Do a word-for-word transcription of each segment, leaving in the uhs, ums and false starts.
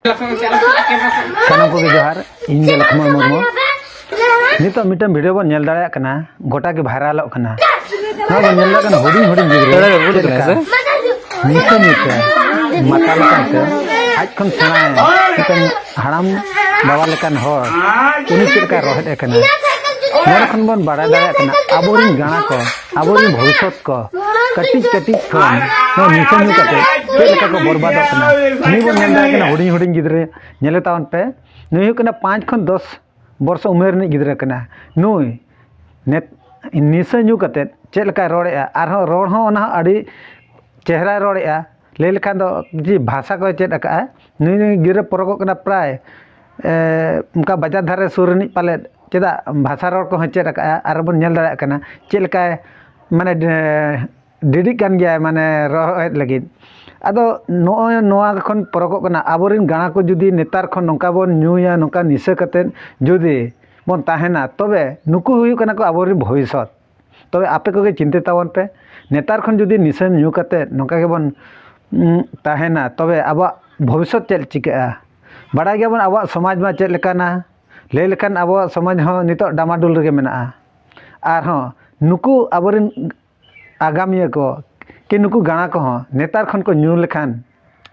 ᱥᱟᱱᱟᱢ ᱠᱚᱜᱮ ᱡᱚᱦᱟᱨ, ᱤᱧ ᱜᱮ ᱞᱚᱠᱷᱢᱚᱱ ᱢᱩᱨᱢᱩ᱾ ᱱᱤᱛᱚᱜ ᱢᱤᱫᱴᱟᱝ ᱵᱷᱤᱰᱤᱭᱳ ᱵᱚᱱ ᱧᱮᱞ ᱫᱟᱲᱮᱭᱟᱜ ᱠᱟᱱᱟ, ᱜᱚᱴᱟ ᱜᱮ ᱵᱷᱟᱭᱨᱟᱞᱚᱜ ᱠᱟᱱᱟ᱾ ᱱᱚᱣᱟ ᱵᱚᱱ ᱧᱮᱞ ᱫᱟᱲᱮᱭᱟᱜ ᱠᱟᱱᱟ, ᱦᱩᱰᱤᱧ ᱦᱩᱰᱤᱧ ᱜᱤᱫᱽᱨᱟᱹ ᱪᱮᱫ ᱞᱮᱠᱟ ᱱᱤᱥᱟᱹ ᱧᱩ ᱛᱮ, ᱢᱟᱛᱟᱞ ᱟᱠᱟᱱ ᱛᱮ, ᱟᱡ ᱠᱷᱚᱱ ᱥᱮᱬᱟᱭ ᱢᱤᱫᱴᱟᱝ ᱦᱟᱲᱟᱢ ᱵᱟᱵᱟ ᱞᱮᱠᱟᱱ ᱦᱚᱲ, ᱩᱱᱤ ᱪᱮᱫ ᱞᱮᱠᱟᱭ ᱨᱚᱦᱮᱫ ᱮ ᱠᱟᱱᱟ᱾ ᱱᱚᱰᱮ ᱠᱷᱚᱱ ᱵᱚᱱ ᱵᱟᱲᱟᱭ ᱫᱟᱲᱮᱭᱟᱜ ᱠᱟᱱᱟ, ᱟᱵᱚᱨᱮᱱ ᱜᱟᱬᱟ ᱠᱚ, ᱟᱵᱚᱨᱮᱱ ᱵᱷᱚᱵᱤᱥᱥᱚᱛ ᱠᱚ, ᱠᱟᱹᱴᱤᱡ ᱠᱟᱹᱴᱤᱡ ᱠᱷᱚᱱ ᱱᱚᱣᱟ ᱱᱤᱥᱟᱹ ᱧᱩ ᱠᱟᱛᱮ ᱪᱮᱫ ᱞᱮᱠᱟ ᱠᱚ ᱵᱚᱨᱵᱟᱫᱚᱜ ᱠᱟᱱᱟ᱾ ᱱᱩᱭ ᱵᱚᱱ ᱧᱮᱞ ᱫᱟᱲᱮᱭᱟᱜ ᱠᱟᱱᱟ, ᱦᱩᱰᱤᱧ ᱦᱩᱰᱤᱧ ᱜᱤᱫᱽᱨᱟᱹ, ᱧᱮᱞᱮ ᱛᱟᱵᱚᱱ ᱯᱮ, ᱱᱩᱭ ᱦᱩᱭᱩᱜ ᱠᱟᱱᱟ ᱯᱟᱸᱪ ᱠᱷᱚᱱ ᱫᱚᱥ ᱵᱚᱨᱥᱚ ᱩᱢᱮᱨ ᱨᱤᱱᱤᱡ ᱜᱤᱫᱽᱨᱟᱹ ᱠᱟᱱᱟ᱾ ᱱᱩᱭ ᱱᱮᱛ-, ᱱᱤᱥᱟᱹ ᱧᱩ ᱠᱟᱛᱮᱫ ᱪᱮᱫ ᱞᱮᱠᱟᱭ ᱨᱚᱲᱮᱫᱼᱟ, ᱟᱨᱦᱚᱸ ᱨᱚᱲ ᱦᱚᱸ ᱚᱱᱟ ᱦᱚᱸ ᱟᱹᱰᱤ ᱪᱮᱦᱨᱟᱭ ᱨᱚᱲᱮᱫᱼᱟ᱾ ᱞᱟᱹᱭ ᱞᱮᱠᱷᱟᱱ ᱫᱚ ᱡᱮ ᱵᱷᱟᱥᱟ ᱠᱚᱭ ᱪᱮᱫ ᱟᱠᱟᱫᱼᱟ, ᱱᱩᱭ ᱱᱩᱭ ᱜᱤᱫᱽᱨᱟᱹ ᱯᱚᱨᱚᱠᱚᱜ ᱠᱟᱱᱟ ᱯᱨᱟᱭ, ᱮ, ᱚᱱᱠᱟ ᱵᱟᱡᱟᱨ ᱫᱷᱟᱨᱮ ᱥᱩᱨ ᱨᱤᱱᱤᱡ ᱯᱟᱞᱮᱫ, ᱪᱮᱫᱟᱜ ᱵᱷᱟᱥᱟ ᱨᱚᱲ ᱠᱚᱦᱚᱸ ᱪᱮᱫ ᱟᱠᱟᱫᱼᱟ, ᱟᱨ ᱵᱚᱱ ᱧᱮᱞ ᱫᱟᱲᱮᱭᱟᱜ ᱠᱟᱱᱟ ᱪᱮᱫ ᱞᱮᱠᱟᱭ, ᱢᱟᱱᱮ, ᱮ, ᱰᱤᱰᱤᱜ ᱠᱟᱱ ᱜᱮᱭᱟᱭ, ᱢᱟᱱᱮ, ᱨᱚᱦᱮᱫ ᱞᱟᱹᱜᱤᱫ᱾ ᱟᱫᱚ ᱱᱚᱜᱼᱚᱭ ᱱᱚᱣᱟ ᱠᱷᱚᱱ ᱯᱚᱨᱚᱠᱚᱜ ᱠᱟᱱᱟ, ᱟᱵᱚᱨᱮᱱ ᱜᱟᱬᱟ ᱠᱚ ᱡᱩᱫᱤ ᱱᱮᱛᱟᱨ ᱠᱷᱚᱱ ᱱᱚᱝᱠᱟ ᱵᱚᱱ ᱧᱩᱭᱟ, ᱱᱚᱝᱠᱟ ᱱᱤᱥᱟᱹ ᱠᱟᱛᱮᱫ ᱡᱩᱫᱤ ᱵᱚᱱ ᱛᱟᱦᱮᱱᱟ, ᱛᱚᱵᱮ ᱱᱩᱠᱩ ᱦᱩᱭᱩᱜ ᱠᱟᱱᱟ ᱠᱚ ᱟᱵᱚᱨᱮᱱ ᱵᱷᱚᱵᱤᱥᱥᱚᱛ᱾ ᱛᱚᱵᱮ ᱟᱯᱮ ᱠᱚᱜᱮ ᱪᱤᱱᱛᱟᱹ ᱛᱟᱵᱚᱱ ᱯᱮ, ᱱᱮᱛᱟᱨ ᱠᱷᱚᱱ ᱡᱩᱫᱤ ᱱᱤᱥᱟᱹ ᱧᱩ ᱠᱟᱛᱮᱫ ᱱᱚᱝᱠᱟ ᱜᱮᱵᱚᱱ, ᱩᱸ, ᱛᱟᱦᱮᱱᱟ, ᱛᱚᱵᱮ ᱟᱵᱚᱣᱟᱜ ᱵᱷᱚᱵᱤᱥᱥᱚᱛ ᱪᱮᱫ ᱪᱤᱠᱟᱹᱜᱼᱟ? ᱵᱟᱲᱟᱭ ᱜᱮᱭᱟᱵᱚᱱ ᱟᱵᱚᱣᱟᱜ ᱥᱚᱢᱟᱡᱽ ᱢᱟ ᱪᱮᱫ ᱞᱮᱠᱟᱱᱟ᱾ ᱞᱟᱹᱭ ᱞᱮᱠᱷᱟᱱ ᱟᱵᱚᱣᱟᱜ ᱥᱚᱢᱟᱡᱽ ᱦᱚᱸ ᱱᱤᱛᱚᱜ ᱰᱟᱢᱟᱰᱩᱞ ᱨᱮᱜᱮ ᱢᱮᱱᱟᱜᱼᱟ᱾ ᱟᱨᱦᱚᱸ ᱱᱩᱠᱩ ᱟᱵᱚᱨᱮᱱ ᱟᱜᱟᱢᱤᱭᱟᱹ ᱠᱚ ᱠᱤ ᱱᱩᱠᱩ ᱜᱟᱬᱟ ᱠᱚᱦᱚᱸ ᱱᱮᱛᱟᱨ ᱠᱷᱚᱱ ᱠᱚ ᱧᱩ ᱞᱮᱠᱷᱟᱱ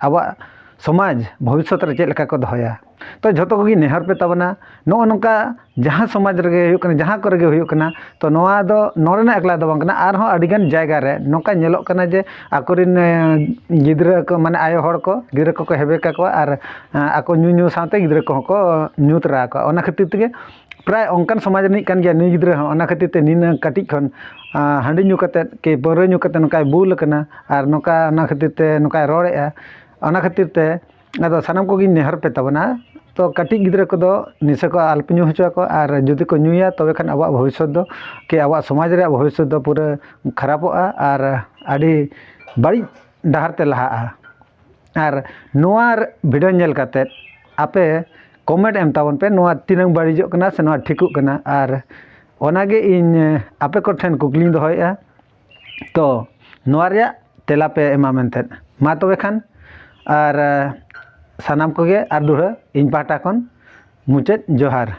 ᱟᱵᱚᱣᱟᱜ ᱥᱚᱢᱟᱡᱽ ᱵᱷᱚᱵᱤᱥᱥᱚᱛ ᱨᱮ ᱪᱮᱫ ᱞᱮᱠᱟ ᱠᱚ ᱫᱚᱦᱚᱭᱟ? ᱛᱚ ᱡᱷᱚᱛᱚ ᱠᱚᱜᱮ ᱱᱮᱦᱚᱨ ᱯᱮ ᱛᱟᱵᱚᱱᱟ, ᱱᱚᱜᱼᱚ ᱱᱚᱝᱠᱟ ᱡᱟᱦᱟᱸ ᱥᱚᱢᱟᱡᱽ ᱨᱮᱜᱮ ᱦᱩᱭᱩᱜ ᱠᱟᱱᱟ, ᱡᱟᱦᱟᱸ ᱠᱚᱨᱮ ᱜᱮ ᱦᱩᱭᱩᱜ ᱠᱟᱱᱟ, ᱛᱚ ᱱᱚᱣᱟ ᱫᱚ ᱱᱚᱰᱮᱱᱟᱜ ᱮᱠᱞᱟ ᱫᱚ ᱵᱟᱝ ᱠᱟᱱᱟ, ᱟᱨᱦᱚᱸ ᱟᱹᱰᱤᱜᱟᱱ ᱡᱟᱭᱜᱟ ᱨᱮ ᱱᱚᱝᱠᱟ ᱧᱮᱞᱚᱜ ᱠᱟᱱᱟ ᱡᱮ ᱟᱠᱚᱨᱮᱱ, ᱮ, ᱜᱤᱫᱽᱨᱟᱹ ᱠᱚ, ᱢᱟᱱᱮ ᱟᱭᱳ ᱦᱚᱲ ᱠᱚ ᱜᱤᱫᱽᱨᱟᱹ ᱠᱚᱠᱚ ᱦᱮᱵᱮ ᱠᱟᱠᱚᱣᱟ ᱟᱨ, ᱮ, ᱟᱠᱚ ᱧᱩ ᱧᱩ ᱥᱟᱶᱛᱮ ᱜᱤᱫᱽᱨᱟᱹ ᱠᱚᱦᱚᱸ ᱠᱚ ᱧᱩ ᱛᱚᱨᱟ ᱟᱠᱚᱣᱟ᱾ ᱚᱱᱟ ᱠᱷᱟᱹᱛᱤᱨ ᱛᱮᱜᱮ ᱯᱨᱟᱭ ᱚᱱᱠᱟᱱ ᱥᱚᱢᱟᱡᱽ ᱨᱤᱱᱤᱡ ᱠᱟᱱ ᱜᱮᱭᱟ ᱱᱩᱭ ᱜᱤᱫᱽᱨᱟᱹ ᱦᱚᱸ, ᱚᱱᱟ ᱠᱷᱟᱹᱛᱤᱨ ᱛᱮ ᱱᱤᱱᱟᱹᱜ ᱠᱟᱹᱴᱤᱡ ᱠᱷᱚᱱ, ᱟ, ᱦᱟᱺᱰᱤ ᱧᱩ ᱠᱟᱛᱮᱫ ᱠᱤ ᱯᱟᱹᱣᱨᱟᱹ ᱧᱩ ᱠᱟᱛᱮᱫ ᱱᱚᱝᱠᱟᱭ ᱵᱩᱞ ᱟᱠᱟᱱᱟ ᱟᱨ ᱱᱚᱝᱠᱟ, ᱚᱱᱟ ᱠᱷᱟᱹᱛᱤᱨ ᱛᱮ ᱱᱚᱝᱠᱟᱭ ᱨᱚᱲᱮᱫᱼᱟ᱾ ᱚᱱᱟ ᱠᱷᱟᱹᱛᱤᱨ ᱛᱮ ᱟᱫᱚ ᱥᱟᱱᱟᱢ ᱠᱚᱜᱮᱧ ᱱᱮᱦᱚᱨ ᱯᱮ ᱛᱟᱵᱚᱱᱟ, ᱛᱚ ᱠᱟᱹᱴᱤᱡ ᱜᱤᱫᱽᱨᱟᱹ ᱠᱚᱫᱚ ᱱᱤᱥᱟᱹ ᱠᱚ ᱟᱞᱚᱯᱮ ᱧᱩ ᱦᱚᱪᱚ ᱟᱠᱚᱣᱟ, ᱟᱨ ᱡᱩᱫᱤ ᱠᱚ ᱧᱩᱭᱟ ᱛᱚᱵᱮ ᱠᱷᱟᱱ ᱟᱵᱚᱣᱟᱜ ᱵᱷᱚᱵᱤᱥᱥᱚᱛ ᱫᱚ, ᱠᱤ ᱟᱵᱚᱣᱟᱜ ᱥᱚᱢᱟᱡᱽ ᱨᱮᱭᱟᱜ ᱵᱷᱚᱵᱤᱥᱥᱚᱛ ᱫᱚ ᱯᱩᱨᱟᱹ ᱠᱷᱟᱨᱟᱯᱚᱜᱼᱟ ᱟᱨ ᱟᱹᱰᱤ ᱵᱟᱹᱲᱤᱡ ᱰᱟᱦᱟᱨ ᱛᱮ ᱞᱟᱦᱟᱜᱼᱟ᱾ ᱟᱨ ᱱᱚᱣᱟ ᱵᱷᱤᱰᱤᱭᱳ ᱧᱮᱞ ᱠᱟᱛᱮᱫ ᱟᱯᱮ ᱠᱚᱢᱮᱱᱴ ᱮᱢ ᱛᱟᱵᱚᱱ ᱯᱮ, ᱱᱚᱣᱟ ᱛᱤᱱᱟᱹᱝ ᱵᱟᱹᱲᱤᱡᱚᱜ ᱠᱟᱱᱟ ᱥᱮ ᱱᱚᱣᱟ ᱴᱷᱤᱠᱚᱜ ᱠᱟᱱᱟ᱾ ᱟᱨ ᱚᱱᱟᱜᱮ ᱤᱧ ᱟᱯᱮ ᱠᱚᱴᱷᱮᱱ ᱠᱩᱠᱞᱤᱧ ᱫᱚᱦᱚᱭᱮᱫᱼᱟ, ᱛᱚ ᱱᱚᱣᱟ ᱨᱮᱭᱟᱜ ᱛᱮᱞᱟ ᱯᱮ ᱮᱢᱟ ᱢᱮᱱᱛᱮ᱾ ᱢᱟ ᱛᱚᱵᱮ ᱠᱷᱟᱱ, ᱟᱨ ᱥᱟᱱᱟᱢ ᱠᱚᱜᱮ ᱟᱨ ᱫᱩᱲᱦᱟᱹ ᱤᱧ ᱯᱟᱦᱴᱟ ᱠᱷᱚᱱ ᱢᱩᱪᱟᱹᱫ ᱡᱚᱦᱟᱨ᱾